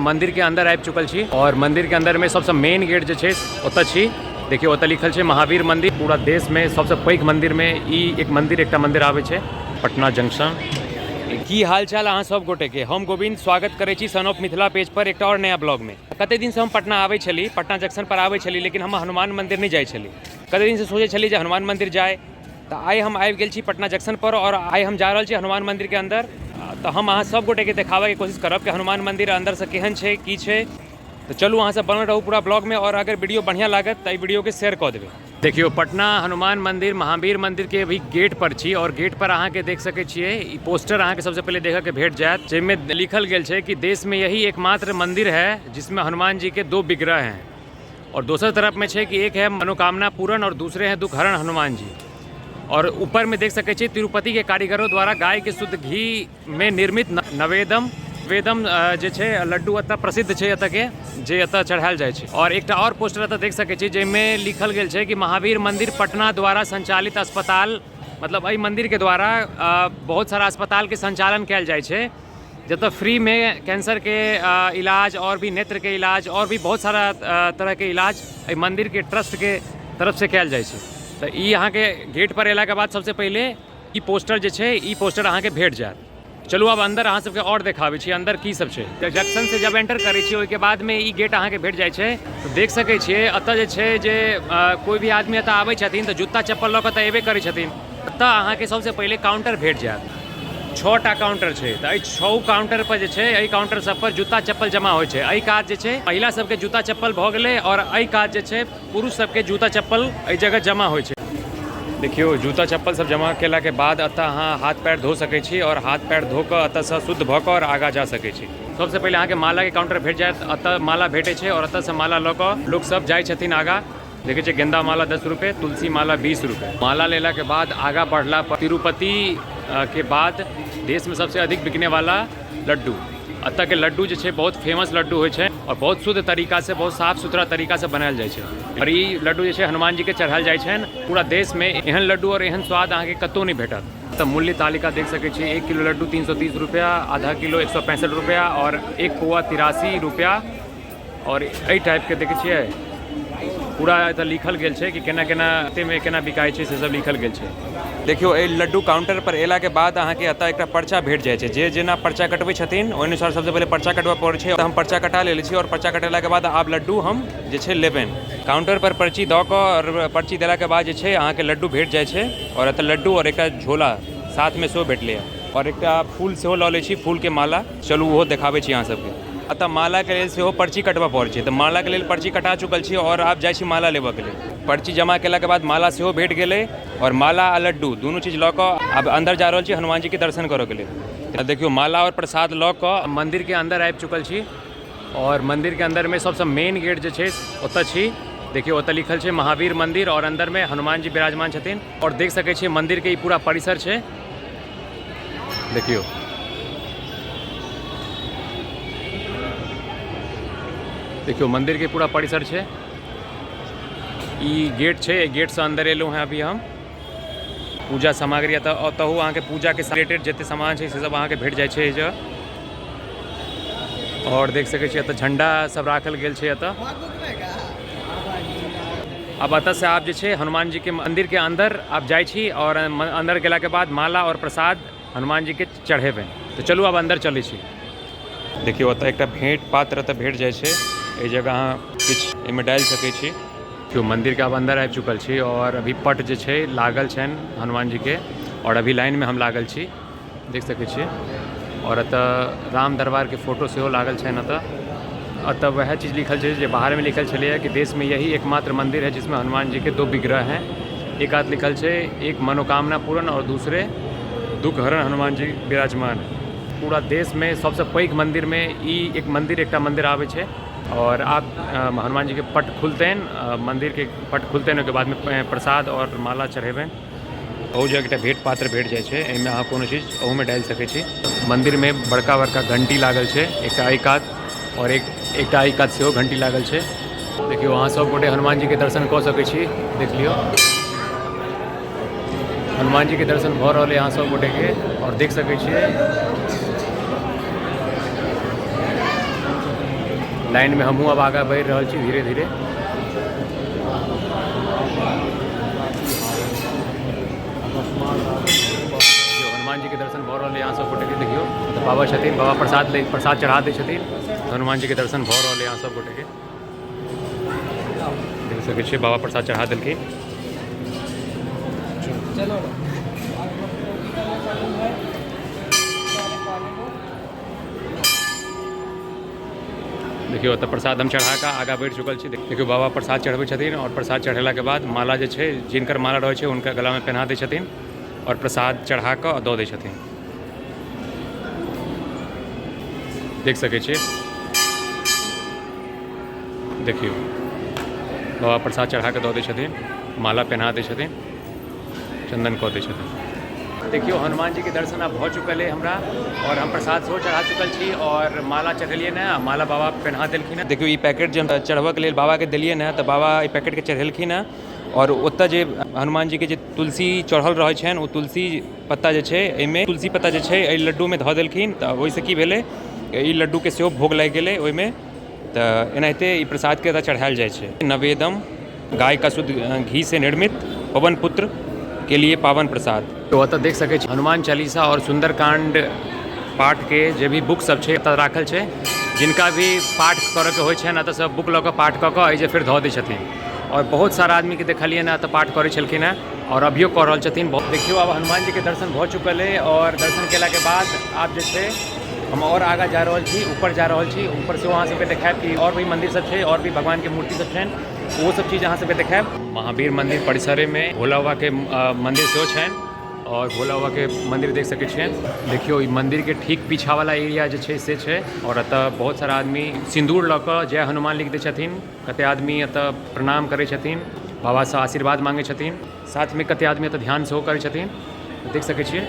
मंदिर के अंदर आबि चुकल छी और मंदिर के अंदर में सबसे मेन गेट जे छै ओतऽ छी। देखियौ ओतऽ लिखल छै महावीर मंदिर। पूरा देश में सबसे पैघ मंदिर में ई एक मंदिर एकटा मंदिर आबै छै, पटना जंक्शन। की हाल चाल अहाँ सब गोटे के, हम गोविंद स्वागत करै छी सन ऑफ मिथिला पेज पर एकटा और नया ब्लॉग में। कते दिन से हम पटना आबै छली, पटना जंक्शन पर आबै छली, लेकिन हम हनुमान मंदिर नहीं जाइ छली। कते दिन से सोचै छली जे हनुमान मंदिर जाए, तऽ आइ हम आबि गेल छी पटना जंक्शन पर और आइ हम जा रहल छी हनुमान मंदिर के अंदर। तऽ हम अहाँ सब गोटे के देखाबऽ के कोशिश करब कि हनुमान मंदिर अंदर से केहन छै, की छै। तऽ चलू अहाँ सब बनल रहू पूरा ब्लॉग में और अगर वीडियो बढ़िया लागत तऽ एहि वीडियो के शेयर कऽ देबै। देखियौ पटना हनुमान मंदिर महावीर मंदिर के अभी गेट पर छी और गेट पर अहाँ के देख सकै छियै ई पोस्टर अहाँ के सबसे पहिले देखऽ के भेट जायत, जाहिमे लिखल गेल छै कि देश में यही एकमात्र मंदिर है जिसमें हनुमान जी के दो विग्रह हैं और दोसर तरफ में छै कि एक है मनोकामना पूर्ण और दूसरे हैं दुखहरण हनुमान जी। और ऊपर में देख सकै छियै तिरुपति के कारीगरों द्वारा गाय के शुद्ध घी में निर्मित नवेदम वेदम जे छै लड्डू एतऽ प्रसिद्ध छै एतऽ के, जे एतऽ चढ़ायल जाइ छै। और एकटा और पोस्टर एतऽ देख सकै छी जाहिमे लिखल गेल छै कि महावीर मंदिर पटना द्वारा संचालित अस्पताल, मतलब एहि मंदिर के द्वारा बहुत सारा अस्पताल के संचालन कयल जाइ छै, जतऽ फ्री में कैंसर के इलाज और भी नेत्र के इलाज और भी बहुत सारा तरह के इलाज एहि मंदिर के ट्रस्ट के तरफ से कयल जाइ छै। तऽ ई अहाँके गेट पर अयलाके बाद सबसे पहिले ई पोस्टर जे छै, ई पोस्टर अहाँके भेट जायत। चलू आब अंदर अहाँ सबके और देखाबै छी अंदर की सब छै। तऽ जंक्शन से जब एंटर करै छी ओहिके बाद में ई गेट अहाँके भेट जाइ छै। तऽ देख सकै छियै एतऽ जे छै जे कोइ भी आदमी एतऽ आबै छथिन तऽ जूता चप्पल लऽ कऽ तऽ एबे करै छथिन। एतऽ अहाँके सबसे पहिले काउंटर भेट जायत। 6टा काउंटर छै, तऽ एहि 6 काउंटर पर जे छै, एहि काउंटर सब पर जूता चप्पल जमा होइ छै। एहि कात जे छै महिला सबके जूता चप्पल भऽ गेलै और एहि कात जे छै पुरुष सबके जूता चप्पल एहि जगह जमा होइ छै। देखियौ जूता चप्पल सब जमा केलाके बाद एतऽ अहाँ हाथ पैर धो सकै छी और हाथ पैर धो कऽ एतऽसँ शुद्ध भऽ कऽ और आगाँ जा सकै छी। सबसँ पहिले अहाँके मालाके काउंटर भेट जायत, एतऽ माला भेटै छै और एतऽसँ माला लऽ कऽ लोक सब जाइ छथिन आगाँ। देखै छियै गेंदा माला 10 रुपये, तुलसी माला 20 रुपये। माला लेलाके बाद आगाँ बढ़ला पर तिरुपति के बाद देशमे सबसँ अधिक बिकने वाला लड्डू, एतऽ के लड्डू जे छै बहुत फेमस लड्डू होइ छै और बहुत शुद्ध तरीका से, बहुत साफ सुथरा तरीका से बनायल जाइ छै। और ई लड्डू जे छै हनुमान जी के चढ़ायल जाइ छनि। पूरा देश में एहन लड्डू और एहन स्वाद अहाँके कतौ नहि भेटत। तऽ मूल्य तालिका देख सकै छी, 1 किलो लड्डू 330 रुपया, आधा किलो 165 रुपया और 1 पौआ 83 रुपया। और एहि टाइप के देखै छियै पूरा एतऽ लिखल गेल छै कि केना केना एतेमे केना बिकाइ छै, से सब लिखल गेल छै। देखियौ एहि लड्डू काउंटर पर एलाके बाद अहाँके एतऽ एकटा पर्चा भेट जाइ छै। जे जेना पर्चा कटबै छथिन ओहि अनुसार सबसँ पहिले पर्चा कटबऽ पड़ै छै। हम पर्चा कटा लेले छी और पर्चा कटेलाके बाद आब लड्डू हम जे छै लेबनि। काउंटर पर पर्ची दऽ कऽ और पर्ची देलाके बाद जे छै अहाँके लड्डू भेट जाइ छै। और एतऽ लड्डू और एकटा झोला साथमे सेहो भेटलैए और एकटा फूल सेहो लऽ लै छी, फूलके माला। चलू ओहो देखाबै छी अहाँ सबके। एतऽ मालाके लेल सेहो पर्ची कटबऽ पड़ै छै, तऽ मालाके लेल पर्ची कटा चुकल छी और आब जाइ छी माला लेबऽके लेल। पर्ची जमा केलाके बाद माला सेहो भेट गेलै और माला आ लड्डू दुनू चीज लऽ कऽ आब अन्दर जा रहल छी हनुमान जीके दर्शन करऽके लेल। तऽ देखियौ माला और प्रसाद लऽ कऽ मन्दिरके अन्दर आबि चुकल छी और मन्दिरके अन्दरमे सबसँ मेन गेट जे छै ओतऽ छी। देखियौ ओतऽ लिखल छै महावीर मन्दिर और अन्दरमे हनुमान जी विराजमान छथिन। और देख सकै छियै मन्दिरके ई पूरा परिसर छै। देखियौ देखियौ मंदिर के पूरा परिसर छै। ई गेट छै, एहि गेट से अंदर एलहुँ हैं अभी हम। पूजा सामग्री एतऽ ओतहु अहाँके पूजा के रिलेटेड जते सामान छै से सब अहाँके भेट जाइ छै एहि जगह। और देख सकै छियै एतऽ झंडा सब राखल गेल छै एतऽ। आब एतऽ से आब जे छै हनुमान जी के मंदिर के अंदर आब जाइ छी और अंदर गेला के बाद माला और प्रसाद हनुमान जी के चढ़ेबनि। तऽ चलू आब अंदर चलै छी। देखियौ एतऽ एकटा भेंट पात्र एतऽ भेट जाइ छै, एहि जगह अहाँ किछु एहिमे डालि सकै छी। देखियौ मंदिर के आब अंदर आबि चुकल छी और अभी पट जे छै लागल छनि हनुमान जी के और अभी लाइन में हम लागल छी, देख सकै छियै। और एतऽ राम दरबार के फोटो सेहो लागल छनि एतऽ। एतऽ वएह चीज लिखल छै जे बाहर में लिखल छलैए कि देश में यही एकमात्र मंदिर है जिसमें हनुमान जी के दो विग्रह हैं। एक हाथ लिखल छै एक मनोकामना पूर्ण और दूसरे दुख हरण हनुमान जी विराजमान है। पूरा देश में सबसे पैघ मंदिर में ई एक मंदिर एकटा मंदिर आबै छै। और आब हनुमान जी के पट खुलतनि, मंदिर के पट खुलतनि, ओहिके बाद में प्रसाद और माला चढ़ेबनि। ओहू जगह एकटा भेंट पात्र भेट जाइ छै, एहिमे अहाँ कोनो चीज ओहूमे डालि सकै छी। मंदिरमे बड़का बड़का घंटी लागल छै, एकटा एहि कात और एकटा एहि कात सेहो घंटी लागल छै। देखियौ अहाँ सब गोटे हनुमान जी के दर्शन कऽ सकै छी। देख लियौ हनुमान जी के दर्शन भऽ रहल है अहाँ सब गोटे के और देख सकै छियै। लाइनमे हमहूँ आब आगाँ बढ़ि रहल छी धीरे धीरे। हनुमान जी के दर्शन भऽ रहल है यहाँ सब गोटे के। देखियौ तऽ बाबा छथिन, बाबा प्रसाद ले प्रसाद चढ़ा दै छथिन। हनुमान जी के दर्शन भऽ रहल है यहाँ सब गोटे के। देख सकै छियै बाबा प्रसाद चढ़ा देलखिन। चलो। देखियौ तऽ प्रसाद हम चढ़ा कऽ आगाँ बढ़ि चुकल छी। देखियौ बाबा प्रसाद चढ़बै छथिन आओर प्रसाद चढ़ेलाके बाद माला जे छै, जिनकर माला रहै छै हुनका गलामे पहिना दै छथिन आओर प्रसाद चढ़ा कऽ दऽ दै छथिन। देख सकै छियै, देखियौ बाबा प्रसाद चढ़ा कऽ दऽ दै छथिन, माला पहिना दै छथिन, चन्दन कऽ दै छथिन। देखियौ हनुमान जीके दर्शन आब भऽ चुकल अइ हमरा आओर हम प्रसाद सेहो चढ़ा चुकल छी आओर माला चढ़ेलियै ने, माला बाबा पहिना देलखिन हँ। देखियौ ई पैकेट जे हम चढ़बऽके लेल बाबाके देलियै ने तऽ बाबा एहि पैकेटके चढ़ेलखिन हँ आओर ओतऽ जे हनुमान जीके जे तुलसी चढ़ल रहै छनि ओ तुलसी पत्ता जे छै एहिमे तुलसी पत्ता जे छै एहि लड्डूमे धऽ देलखिन। तऽ ओहिसँ की भेलै, ई लड्डूके सेहो भोग लागि गेलै ओहिमे। तऽ एनाहिते ई प्रसादके एतऽ चढ़ायल जाइ छै। नवेदम गाय का शुद्ध घी से निर्मित पवन पुत्र के लिए पावन प्रसाद। तो ओतऽ देख सकै छी हनुमान चालीसा आओर सुंदरकांड पाठके जे भी बुक सब छै एतऽ राखल छै। जिनका भी पाठ करऽके होइ छनि एतऽसँ बुक लऽ कऽ पाठ कऽ कऽ एहि जे फेर धऽ दै छथिन। आओर बहुत सारा आदमीके देखलियनि हँ एतऽ पाठ करै छलखिन हँ आओर अभियो कऽ रहल छथिन। देखियौ आब हनुमान जीके दर्शन भऽ चुकल अइ आओर दर्शन केलाके बाद आब जे छै हम आओर आगाँ जा रहल छी, ऊपर जा रहल छी। ऊपर सेहो अहाँ सबके देखायब कि आओर भी मन्दिर सब छै, आओर भी भगवानके मूर्ति सब छनि, ओहो सब चीज अहाँ सबके देखायब। महावीर मन्दिर परिसरेमे भोला बाबाके मन्दिर सेहो छनि आओर भोला बाबाके मन्दिर देख सकै छियनि। देखियौ ई मन्दिरके ठीक पीछावला एरिया जे छै से छै आओर एतऽ बहुत सारा आदमी सिन्दूर लऽ कऽ जय हनुमान लिख दै छथिन। कते आदमी एतऽ प्रणाम करै छथिन, बाबासँ आशीर्वाद मांगै छथिन, साथमे कते आदमी एतऽ ध्यान सेहो करै छथिन। देख सकै छियै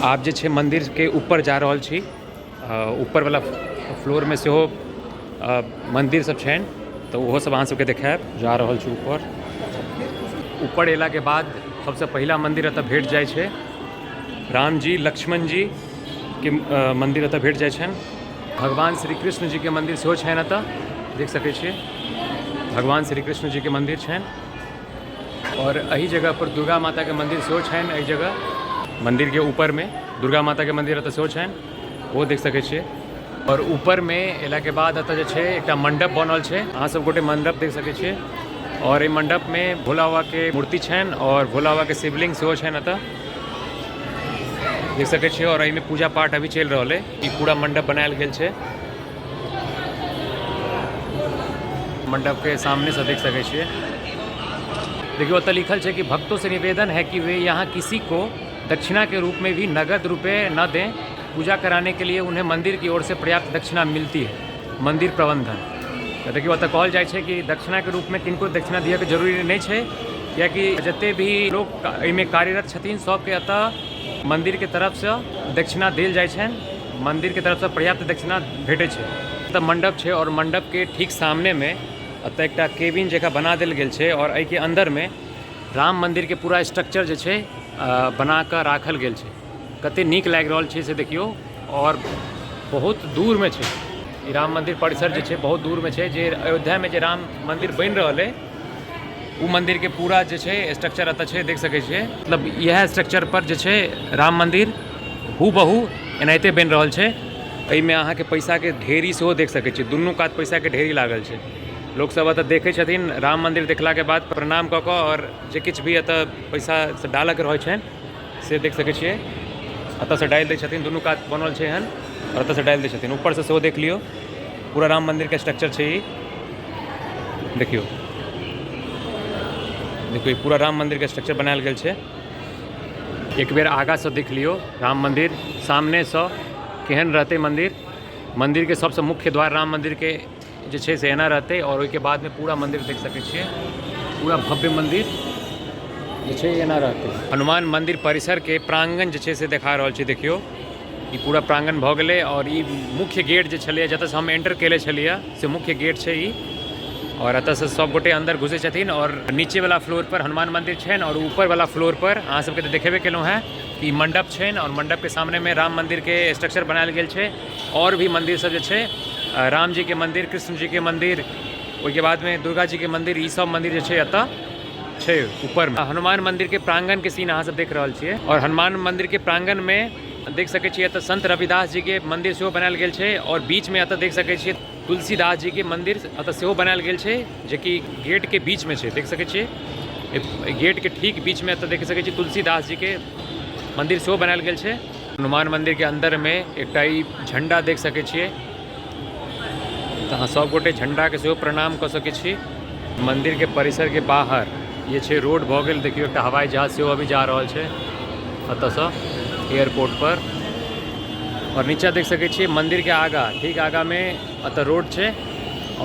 आब जे छै मन्दिरके ऊपर जा रहल छी। ऊपरवला फ्लोरमे सेहो मन्दिर सब छनि तऽ ओहो सब अहाँ सबके देखायब। जा रहल छी ऊपर। ऊपर एलाके बाद सबसँ पहिला मन्दिर एतऽ भेट जाइ छै रामजी लक्ष्मण जी के मन्दिर एतऽ भेट जाइ छनि। भगवान श्री कृष्ण जी के मन्दिर सेहो छनि एतऽ, देख सकै छियै भगवान श्री कृष्ण जी के मन्दिर छनि। और एहि जगह पर दुर्गा माता के मंदिर सेहो छनि। एहि जगह मंदिर के ऊपर में दुर्गा माता के मंदिर एतऽ सेहो छनि, ओहो देख सकै छियै। और ऊपर में एला के बाद एतऽ जे छै एकटा मंडप बनल छै, अहाँ सब गोटे मंडप देख सकै छियै। और एहि मंडप में भोला बाबा के मूर्ति छनि और भोला बाबा के शिवलिंग सेहो छनि एतऽ, देख सकै छियै। और एहिमे पूजा पाठ अभी चलि रहल अइ। ई पूरा मंडप बनायल गेल छै, मंडप के सामने से देख सकै छियै। देखियौ ओतऽ लिखल छै कि भक्तों से निवेदन है कि वे यहाँ किसी को दक्षिणा के रूप में भी नगद रुपए न दें, पूजा कराने के लिए उन्हें मंदिर की ओर से पर्याप्त दक्षिणा मिलती है, मंदिर प्रबंधन। तऽ देखियौ ओतऽ कहल जाइ छै कि दक्षिणाके रूपमे किनको दक्षिणा दिअके जरूरी नहि छै, कियाकि जते भी लोक एहिमे कार्यरत छथिन सबके एतऽ मन्दिरके तरफसँ दक्षिणा देल जाइ छनि, मन्दिरके तरफसँ पर्याप्त दक्षिणा भेटै छै। एतऽ मण्डप छै आओर मण्डपके ठीक सामनेमे एतऽ एकटा केबिन जकाँ बना देल गेल छै आओर एहिके अन्दरमे राम मन्दिरके पूरा स्ट्रक्चर जे छै बना कऽ राखल गेल छै। कते नीक लागि रहल छै से देखियौ। आओर बहुत दूरमे छै ई राम मन्दिर परिसर जे छै, बहुत दूरमे छै। जे अयोध्यामे जे राम मन्दिर बनि रहल अइ ओ मन्दिरके पूरा जे छै स्ट्रक्चर एतऽ छै, देख सकै छियै। मतलब इएह स्ट्रक्चर पर जे छै राम मन्दिर हूबहू एनाहिते बनि रहल छै। एहिमे अहाँके पैसाके ढेरी सेहो देख सकै छियै, दुनू कात पैसाके ढेरी लागल छै। लोकसभ एतऽ देखै छथिन, राम मन्दिर देखलाके बाद प्रणाम कऽ कऽ आओर जे किछु भी एतऽ पैसा से डालऽके रहै छनि से देख सकै छियै एतऽसँ डालि दै छथिन। दुनू कात बनल छै एहन आओर एतऽसँ डालि दै छथिन। ऊपरसँ सेहो देख लियौ, पूरा राम मन्दिरके स्ट्रक्चर छै ई। देखियौ देखियौ पूरा राम मन्दिरके स्ट्रक्चर बनायल गेल छै। एक बेर आगाँसँ देख लियौ राम मन्दिर सामनेसँ केहन रहतै मन्दिर। मन्दिरके सबसँ मुख्य द्वार राम मन्दिरके जे छै से एना रहतै आओर ओहिके बादमे पूरा मन्दिर देख सकै छियै, पूरा भव्य मन्दिर जे छै एना रहतै। हनुमान मन्दिर परिसरके प्राङ्गण जे छै से देखा रहल छै। देखियौ ई पूरा प्राङ्गण भऽ गेलै आओर ई मुख्य गेट जे छलैए जतऽसँ हम एंटर केले छलियै से मुख्य गेट छै ई। आओर एतऽसँ सब गोटे अन्दर घुसै छथिन आओर नीचेवला फ्लोर पर हनुमान मन्दिर छनि आओर ऊपरवला फ्लोर पर अहाँ सबके तऽ देखेबे केलहुँ हेँ ई मंडप छै और मंडप के सामने में राम मंदिर के स्ट्रक्चर बनायल गेल छै। और भी मंदिर सब जे छै, राम जी के मंदिर, कृष्ण जी के मंदिर, ओहिके बाद में दुर्गा जी के मंदिर, ई सब मंदिर जे छै एतऽ छै। ऊपर में हनुमान मंदिर के प्रांगण के सीन अहाँ सब देख रहल छियै और हनुमान मंदिर के प्रांगण में देख सकै छियै एतऽ संत रविदास जी के मंदिर सेहो बनायल गेल छै और बीच में एतऽ देख सकै छियै तुलसीदास जी के मंदिर एतऽ सेहो बनायल गेल छै, जेकि गेट के बीच में छै। देख सकै छियै गेट के ठीक बीच में एतऽ देख सकै छियै तुलसीदास जी के मंदिर सेहो बनायल गेल छै। हनुमान मंदिर के अंदर में एकटा ई झंडा देख सकै छियै, तऽ अहाँ सब गोटे झंडा के सेहो प्रणाम कऽ सकै छी। मंदिर के परिसर के बाहर ये छै रोड भऽ गेल। देखियौ एकटा हवाई जहाज सेहो अभी जा रहल छै एतऽसँ एयरपोर्ट पर। और नीचा देख सकै छियै मंदिर के आगा, ठीक आगा में एतऽ रोड छै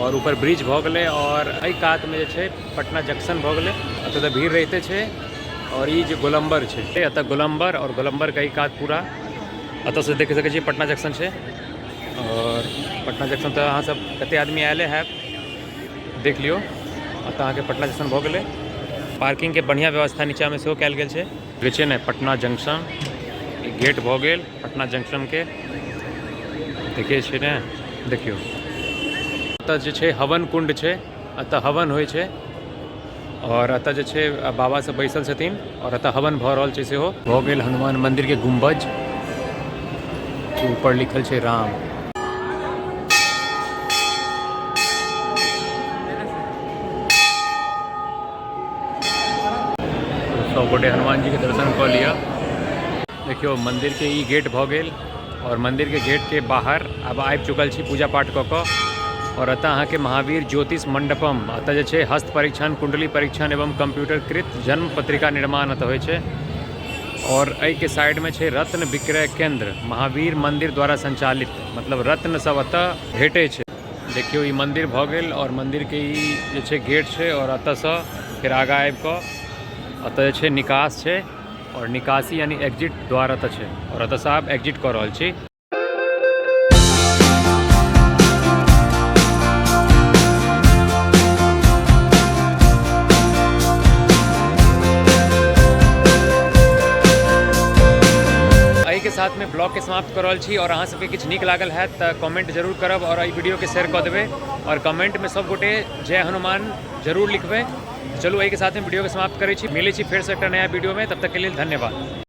और ऊपर ब्रिज भऽ गेलै और एहि कात में जे छै पटना जंक्शन भऽ गेलै। एतऽ तऽ भीड़ रहिते छै। और ई जे गोलम्बर छै, एतऽ गोलम्बर और गोलम्बर के एहि कात पूरा एतऽसँ देख सकै छियै पटना जंक्शन छै। और पटना जंक्शन तऽ अहाँ सब कते आदमी आयले हैब देख लियौ। एतऽ अहाँके पटना जंक्शन भऽ गेलै। पार्किंगके बढ़िआँ व्यवस्था नीचाँमे सेहो कयल गेल छै। जे छै ने पटना जंक्शन, ई गेट भऽ गेल पटना जंक्शनके। देखिए छै ने, देखियौ एतऽ जे छै हवन कुंड छै, एतऽ हवन होइ छै और एतऽ जे छै बाबा सब बैसल छथिन और एतऽ हवन भऽ रहल छै सेहो। भऽ गेल हनुमान मंदिर के गुम्बज, ऊपर लिखल छै राम। सब गोटे हनुमान जी के दर्शन कऽ लिअ। देखियौ मंदिर के ई गेट भऽ गेल और मंदिर के गेट के बाहर आब आबि चुकल छी पूजा पाठ कऽ कऽ। और एतऽ अहाँके महावीर ज्योतिष मंडपम, एतऽ जे छै हस्त परीक्षण, कुंडली परीक्षण एवं कंप्यूटरकृत जन्म पत्रिका निर्माण एतऽ होइ छै। और एहिके साइडमे छै रत्न विक्रय केंद्र, महावीर मंदिर द्वारा संचालित, मतलब रत्न सब एतऽ भेटै छै। देखियौ ई मंदिर भऽ गेल और मंदिर के ई जे छै गेट छै और एतऽसँ फेर आगाँ आबि कऽ एतऽ जे छै निकास छै और निकासी यानी एग्जिट द्वार एतऽ छै और एतऽसँ आब एग्जिट कऽ रहल छी। एहिके साथमे ब्लॉगके समाप्त कऽ रहल छी और अहाँ सबके किछु नीक लागल हैत तऽ कमेंट जरूर करब और एहि वीडियोके शेयर कऽ देबै और कमेंटमे सब गोटे जय हनुमान जरूर लिखबै। चलू एहिके साथमे वीडियोके समाप्त करै छी, मिलै छी फेरसँ एकटा नया वीडियोमे, तब तकके लेल धन्यवाद।